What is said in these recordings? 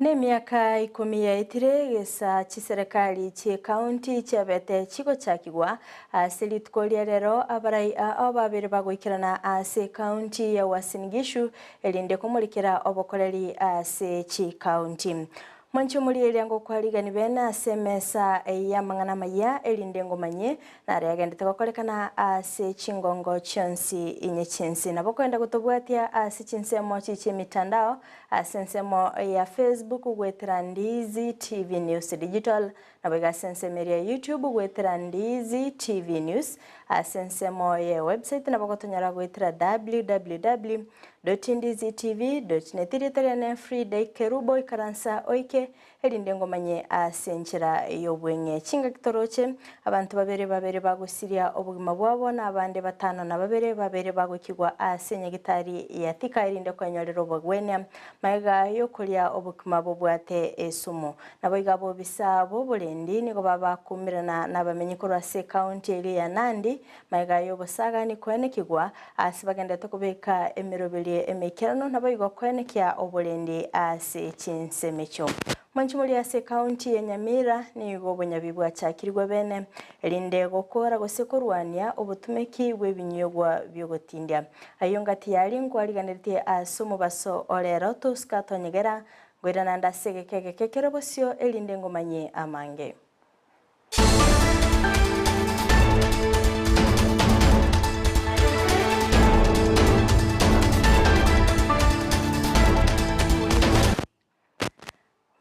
Nemiaka ikomi yaetire gesa chiserekari chi'ekaunti chiabete chigochakigwa ase rituko ria rero abarai ao babere bagoikerana ase ekaunti ya Uasin Gishu erinde komorikera obokoreri ase chikaunti. Mwanche omorieria ngokwarigani bene ase emesa y'amang'ana amaya erinde ngomanye Nare agendete gokorekana ase chingongo chionsi inye chi'ense. Nabo okoenda gotobwatia ase chinsemo chi chi'emitandao, ase ensemo ya Facebook goetera Ndizi TV News Digital, naboigo ase ensemo eria ya YouTube goetera Ndizi TV News, ase ensemo ye website nabo ogotonyora goetera www dot ndizitv dot net. Erieta riane Frida Kerubo, ikaransa oike Erinde ngomanye ase enchera y'obweng'e. Chingaki toroche, abanto babere babere bagosiria obogima bwabo, na abande batano na babere babere bagoikigwa ase enyagitari ya Thika erinde kwenyorera obogwenia magega y'okoria obokima bobwate esumu. Naboigo abobisa b'oborendi nigo babakumirana nabamenyi korwa ase ekaunti eria ya Nandi magega y'obosagani koenekigwa ase bagenderete kobeka emeroberio emeikeranu naboigo koenekia oborendi ase chinsemo echio. Mwanche moria ase ekaunti ya Nyamira nigo obonyabi bwachakirigwe bene erinde gokora gose korwania obotumeki bw'ebinywegwa bi'ogotindia. Ayio ngati yaria nkwariganeretie ase omobaso o rero tosika tonyegera ngoirana nde ase egeka egeke kere bosio erinde ngomanyie amange.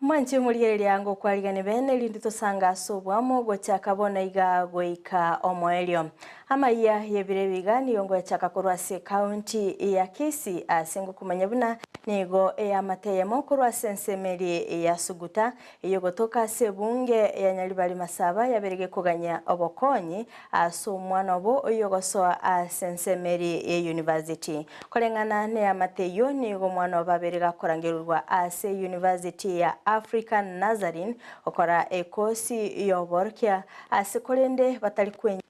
Mwanche morigereria ngokwarigani bene erinde tosange ase obwamo gochaka bono iga goika omoerio. Amaiya y'ebiro ebi iga nigo ngoyachaka korwa ase ekaunti ya Kisii ase ngokomanya buna nigo eamate eyemo korwa ase ensemo eria ya Suguta Eyogotoka ase ebunge ya Nyaribari Masaba yabeire gekogania obokonyi ase omwana obo oyogosoa ase ensemo eria ye University. Koreng'ana neamate eyio nigo omwana obo abeire gakorangerigwa ase University ya African Nazarene gokora ekosi yoborokia ase korende batari kwenyora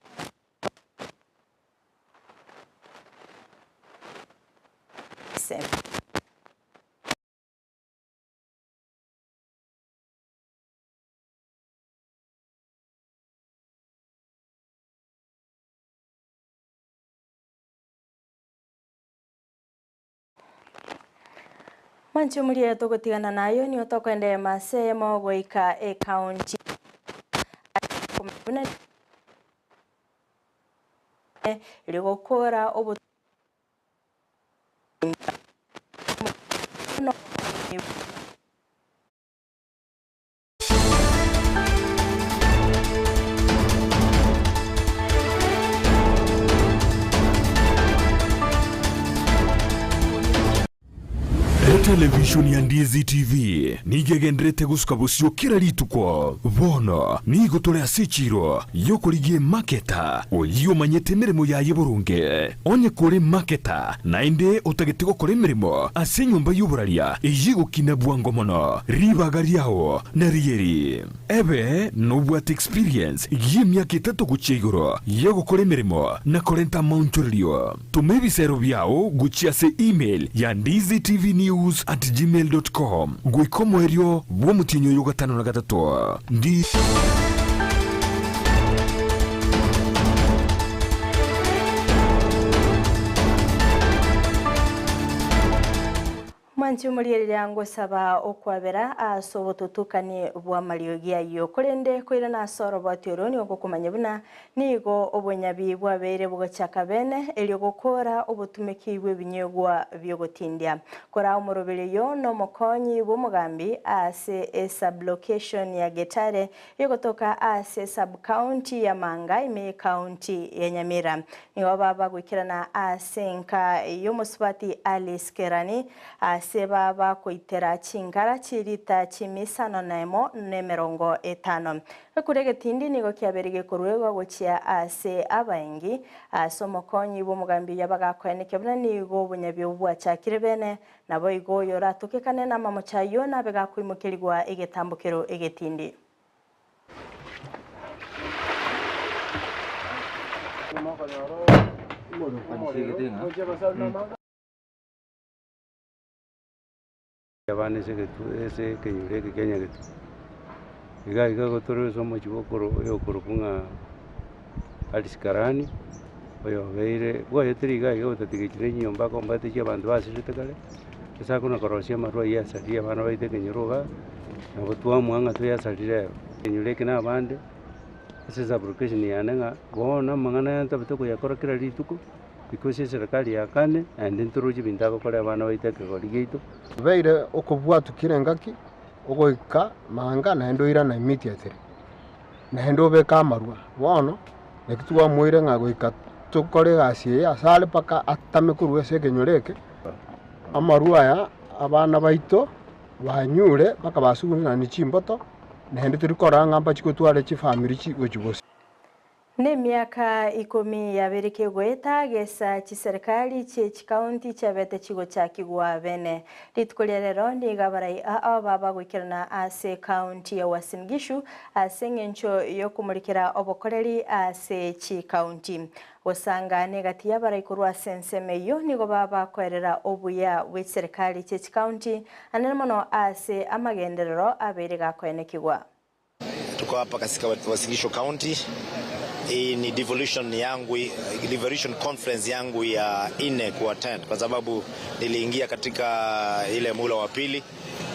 ase. Mwanche omoria togotigana nayo nigo tokoenda eyemo ase eyemo goika ekaunti erio gokora obo. Etelevishoni ya Ndizi TV nigo egendererete gosuka bosio kera rituko. Bono nigo tore ase echiiro y'okorigia emaketa oyio omanyete emeremo yaye boronge. Onye kore emaketa naende otagete gokora emeremo ase enyomba y'oboraria eyio egokina bwango mono, ribaga riao narieri. Ebe nobwate experience y'emiaka etato gochia igoro y'ogokora emeremo na korenta amaonchorerio. Toma ebisero biao gochia ase email ya ndiztvnews at gmail dot com goika omoerio bw'omotienyi oyo gatano na gatato. Ndi. Mwanche omoriereria ngosaba okwabera ase obotutukani bw'amariogi ayio. Korende koirana ase oroboti oro nigo gokomanya buna nigo obonyabi bwabeire bogochaka bene, erio gokoora obotumeki bw'ebinyegwa bi'ogotindia. Koraa omoroberi oyo nomokonyi bw'omogambi ase esublocation ya Getare egotoka ase sub-county ya Manga ime y'ecounty ya Nyamira. Nigo baba goikerana ase enka y'omosubati Alice Kerani ase baba koitera chinkara chirita chimisano nemo nemerongo etano. Ekura egetindi nigo kiabeire gekoruegwa gochia ase abaengi ase omokonyi bw'omogambi oyio abagakoenekia buna nigo obonyabi obo bwachakire bene, naboigo oyoratokekane namamocho ayio nabe gakoimokerigwa egetambokero egetindi. Abana ase egetuo ase ekenyoro eke kia Nyagetuo. Iga iga tore ase omochie bwa okoro oyokorokwa ng'a Alice Karani, oyobeire bwaetire iga iga gotatigechire chinyomba akombate chia abanto basirete kare, ase akona korosia amarwa aywo asaria abana baito ekenyoro igaa, nabo twaamua ng'a toyasari rero. Ekenyoro eke na abande, ase esublocation yane ng'a bono amang'ana aya ntabete koyakora kera rituko. Because eserekari ya kane naende ntoroche ebinto agokora abana baito ekegori giaito. Obeire okobwatwa kera engaki, ogoika manga naende oirana immediately, naende obeke amarwa. Bono, naki twamoire ng'a goika tokore egasi eye asare mpaka atame korwa ase ekenyoro eke, amarwa aya abana baito banyure mpaka basugunani chimboto, naende tori korora ng'a mbachie gotwara chifamiri gochia gose. Nemiaka ikomi yabere kegoeta gesa chiserikali chie chikaunti chiabete chigochakigwa bene. Rituko ria rero nigo abarai ao baba goikerana ase ekaunti ya Uasin Gishu ase eng'encho yokomorikera obokoreri ase chikaunti. Gosanga negati y'abarai korwa ase ensemo eyio nigo baba koerera obuya bwe chiserikali chie chikaunti anene mono ase amagenderero abeire gakoenekigwa. Tuko hapa katika Uasin Gishu County. Hii ni devolution yangu, devolution conference yangu ya nne ku attend kwa sababu niliingia katika ile muhula wa pili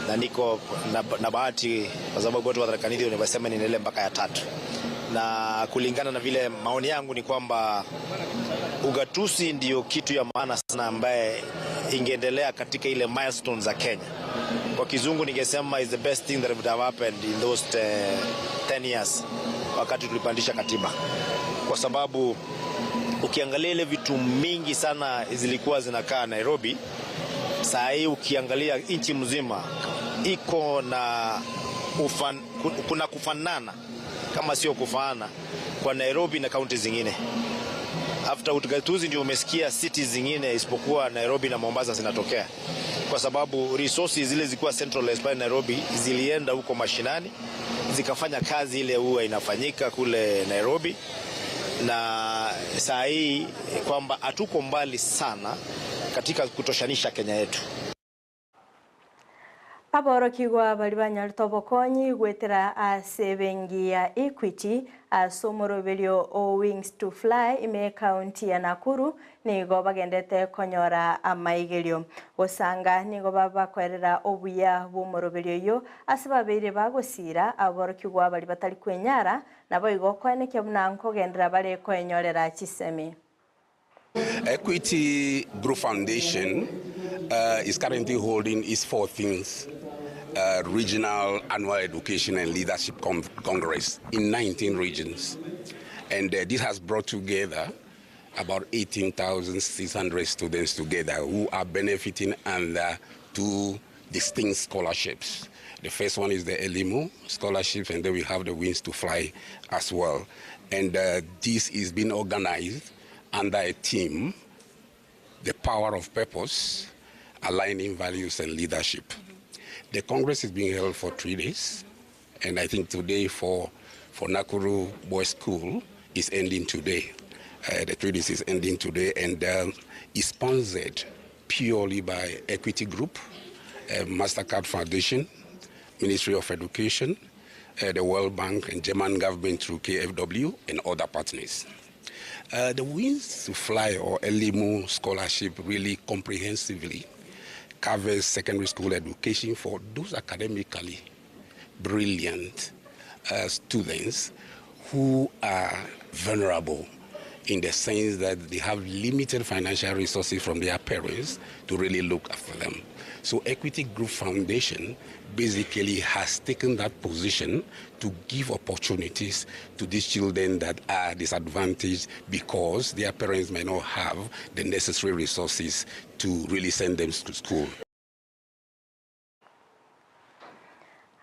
na niko na, na bahati kwa sababu watu wa Tharaka Nithi wamesema niendelee mpaka ya tatu, na kulingana na vile maoni yangu ni kwamba ugatuzi ndio kitu ya maana sana ambaye ingeendelea katika ile milestones za Kenya. Kwa kizungu ningesema is the best thing that would have happened in those 10 years wakati tulipandisha katiba, kwa sababu ukiangalia ile vitu mingi sana zilikuwa zinakaa Nairobi, saa hii ukiangalia nchi mzima iko na ufan, kuna kufanana kama sio kufaana kwa Nairobi na kaunti zingine. After ugatuzi ndio umesikia city zingine isipokuwa Nairobi na Mombasa zinatokea, kwa sababu resources zile zilikuwa centralized pale Nairobi zilienda huko mashinani zikafanya kazi ile huwa inafanyika kule Nairobi, na saa hii kwamba hatuko mbali sana katika kutoshanisha Kenya yetu. Aborokigwa baria banyarete obokonyi goetera ase ebenki ya Equity ase omoroberio o Wings to Fly ime ekaunti ya Nakuru nigo bagendete konyora amaigerio. Gosanga nigo babakoerera obuya bw'omoroberio oyio ase babeire bagosira aborokigwa baria batari kwenyara naboigo koenekia buna nkogenderera bare koenyorera chisemi. Equity Group Foundation is currently holding its 14th Regional Annual Education and Leadership Congress in 19 regions. And this has brought together about 18,600 students together who are benefiting under two distinct scholarships. The first one is the Elimu scholarship, and then we have the Wings to Fly as well. And this is being organized under a theme, The Power of Purpose, Aligning Values and Leadership. The Congress is being held for 3 days, and I think today for Nakuru Boys School is ending today. The 3 days is ending today, and is sponsored purely by Equity Group, MasterCard Foundation, Ministry of Education, the World Bank and German government through KfW and other partners. The Wings to Fly or Elimu scholarship really comprehensively covers secondary school education for those academically brilliant students who are vulnerable in the sense that they have limited financial resources from their parents to really look after them. So Equity Group Foundation basically has taken that position to give opportunities to these children that are disadvantaged because their parents may not have the necessary resources to really send them to school.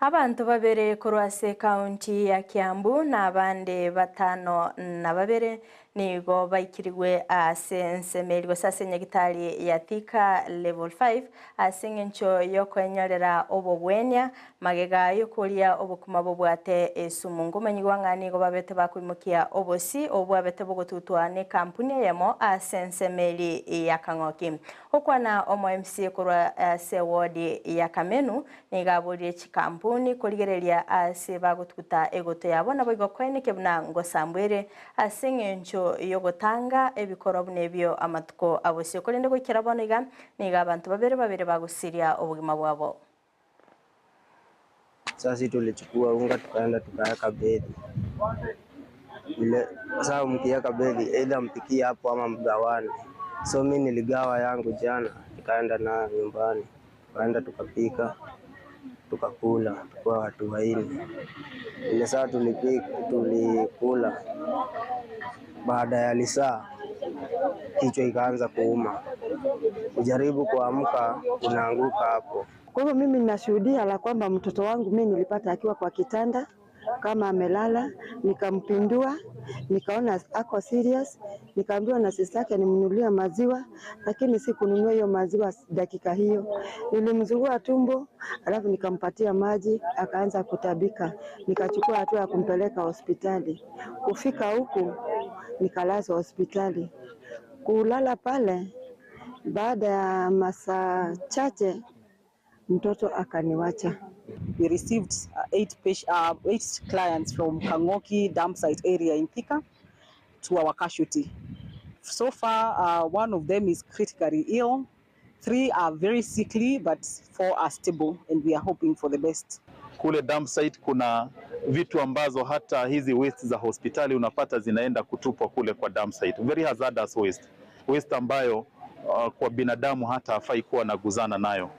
Abanto babere korwa ase ekaunti ya Kiambu na abande batano na babere. Nigo baikirigwe ase ensemo eria gose ase enyagitari ya Thika Level 5 ase eng'encho y'okoenyorera obogwenia magega y'okoria obokima bobwate esumu. Nkomanyigwa ng'a nigo babete bakoimokia obosi obwo bwabete bogotutwa nekampuni eyemo ase ensemo eria ya Kang'oki. Okwana omo MCA korwa ase ewodi ya Kamenu nigo aborire chikampuni korigereria ase bagotuguta egoto yabo naboigo koeneke buna ngosambwa ere ase eng'encho y'ogotanga ebikorwa buna ebio amatuko abosio. Korende goikera bono iga, nigo abanto babere babere bagosiria obogima bwabo. Sasa tulichukua unga tukaenda tukaweka bedi ile. Sasa mkiweka bedi either mpikie hapo ama mgawane. So mi niligawa yangu jana, nikaenda nayo nyumbani, tukaenda tukapika tukakula, tukuwa watu wanne. Ile saa tulipika tulikula, baada ya lisaa kichwa ikaanza kuuma, kujaribu kuamka unaanguka hapo. Kwa hivyo mimi ninashuhudia la kwamba mtoto wangu mimi nilipata akiwa kwa kitanda kama amelala, nikampindua, nikaona ako serious, nikaambiwa na sister yake nimnunulie maziwa, lakini sikununua hiyo maziwa dakika hiyo. Nilimzugua tumbo, alafu nikampatia maji, akaanza kutabika. Nikachukua hatua ya kumpeleka hospitali. Kufika huku nikalazwa hospitali. Kulala pale, baada ya masaa chache mtoto akaniwacha. We received eight clients from Kangoki dump site area in Thika to our casualty. So far, one of them is critically ill, three are very sickly, but four are stable, and we are hoping for the best. Kule dump site kuna vitu ambazo hata hizi waste za hospitali unapata zinaenda kutupwa kule kwa dump site. Very hazardous waste. Waste ambayo kwa binadamu hata hafai kuwa naguzana nayo.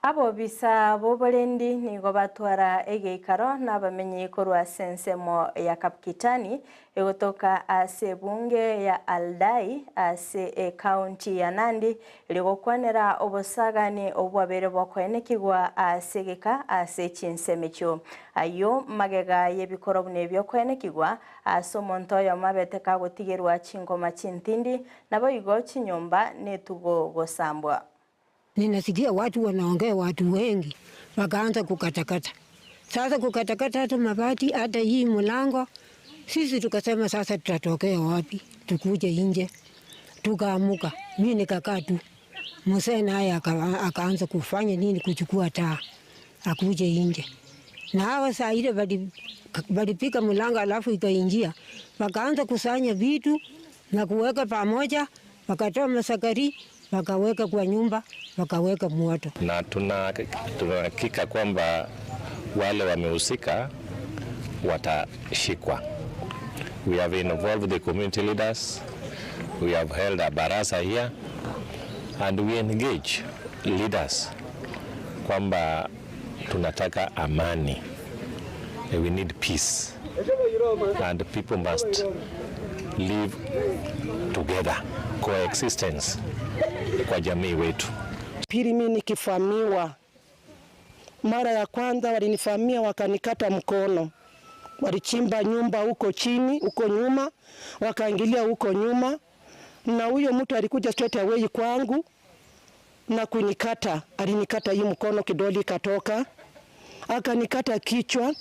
Abobisa boborendi nigo batwara egeikaro n'abamenyi korwa ase ensemo ya Kapkitani egotoka ase ebunge ya Aldai ase ekaunti ya Nandi rigokwanera obosagani obwabere bokoenekigwa ase egeka ase chinsemo echio ayo magega y'ebikoro buna ebiokoenekigwa ase omonto oyomo abete kagotigerwa chingoma chintindi nabo igo chinyomba netugo gosambwa. Ninasikia watu wanaongea, watu wengi wakaanza kukatakata. Sasa kukatakata hata mabati hata hii mlango, sisi tukasema sasa tutatokea wapi? Tukuje nje. Tukaamuka, mi nikakaa tu. Mzee naye akaanza kufanya nini, kuchukua taa akuje nje. Na hawa saa ile walipika mlango alafu ikaingia, wakaanza kusanya vitu na kuweka pamoja, wakatoa masakari wakaweka kwa nyumba, wakaweka moto. Na tunahakika kwamba wale wamehusika watashikwa. We have involved the community leaders. We have held a baraza here and we engage leaders kwamba tunataka amani. We need peace and people must live together, coexistence kwa jamii wetu. Pili, mimi nikifamiwa mara ya kwanza walinifamia wakanikata mkono, walichimba nyumba huko chini huko nyuma, wakaingilia huko nyuma, na huyo mtu alikuja straight away kwangu na kunikata. Alinikata hii mkono, kidole ikatoka, akanikata kichwa.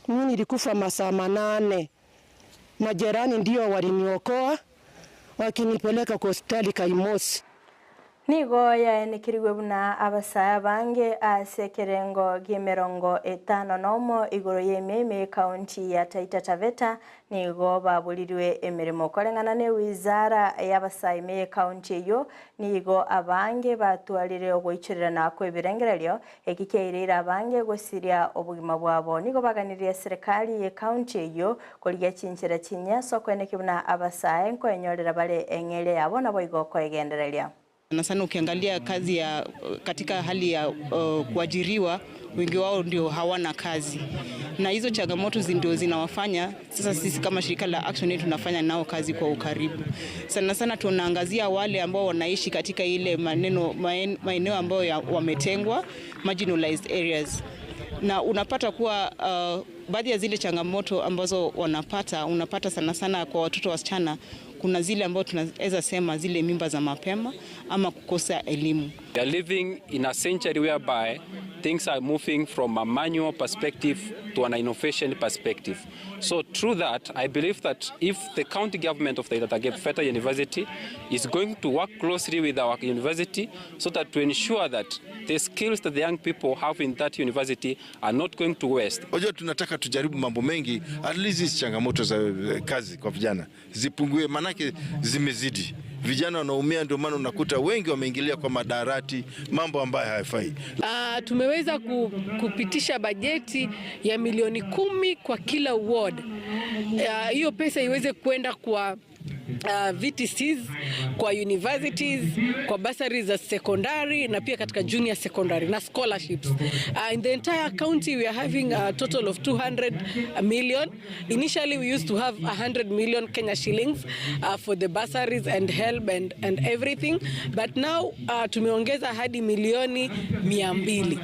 Mimi nilikufa masaa 8. Majirani ndio waliniokoa wakinipeleka kwa hospitali Kaimosi. Nigo yaenekiriwe buna abasaya bange ase ekerengo gia 51 igoro ya ememe kaunti ya Taita Taveta nigo baburirwe emirimo koreng'ana ne wizara y'abasayi me kaunti eyo nigo abange batwarire ogoichorerana kwa ebirengererio eki kiairire abange gosiria obogima bwabo nigo baganirie serikali ye kaunti eyo korigia chinchera chinyaso kweneki buna abasaye nkoenyorera bare eng'ere yabo nabo igo koegendereria. Na sana ukiangalia kazi ya katika hali ya kuajiriwa, wengi wao ndio hawana kazi, na hizo changamoto ndio zinawafanya sasa sisi kama shirika la Action Aid tunafanya nao kazi kwa ukaribu. Sana sana tunaangazia wale ambao wanaishi katika ile maeneo ambayo wametengwa, marginalized areas, na unapata kuwa baadhi ya zile changamoto ambazo wanapata, unapata sana sana kwa watoto wasichana. Kuna zile ambao tunaweza sema zile mimba za mapema ama kukosa elimu. We are living in a century whereby things are moving from a manual perspective to an innovation perspective. So through that, I believe that if the county government of the Taita Taveta University is going to work closely with our university so that to ensure that the skills that the young people have in that university are not going to waste. Unajua, tunataka tujaribu mambo mengi, at least hizi changamoto za kazi kwa vijana zipungue, manake zimezidi. Vijana wanaumia, ndio maana unakuta wengi wameingilia kwa madarati, mambo ambayo hayafai. Tumeweza kupitisha bajeti ya milioni 10 kwa kila ward. Hiyo pesa iweze kwenda kwa VTCs, kwa universities, kwa bursaries za secondary na pia katika junior secondary na scholarships. In the entire county we are having a total of 200 million. Initially we used to have 100 million Kenya shillings for the bursaries and help and everything but now tumeongeza hadi milioni 200.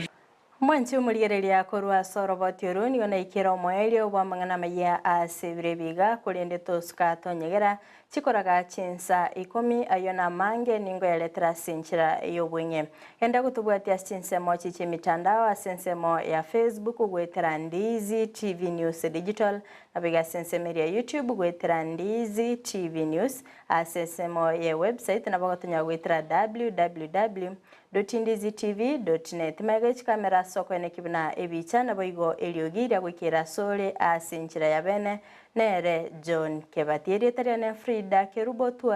Mwanchi omorigereria korwa soroboti oru nigo naikera omoerio bwa mang'ana maya ase ebire biga korende tosuka tonyegera chikoraga chinsa 10 ayo na mange ningo yaletera ase enchera y'obweng'e. Enda gotobwatia ase chinsemo chiche emitandao ase ensemo ya Facebook gwetera Ndizi TV News Digital nabiga ase ensemo eria YouTube gwetera Ndizi TV News ase ensemo ya website nabo gotonya gwetera www.ndizitv.net. Maiga chikamera ase okoene kibuna ebicha nabo igo eriogi ria goikera asore ase enchera ya bene nere John Kebati erieta riane Frida Kerubo.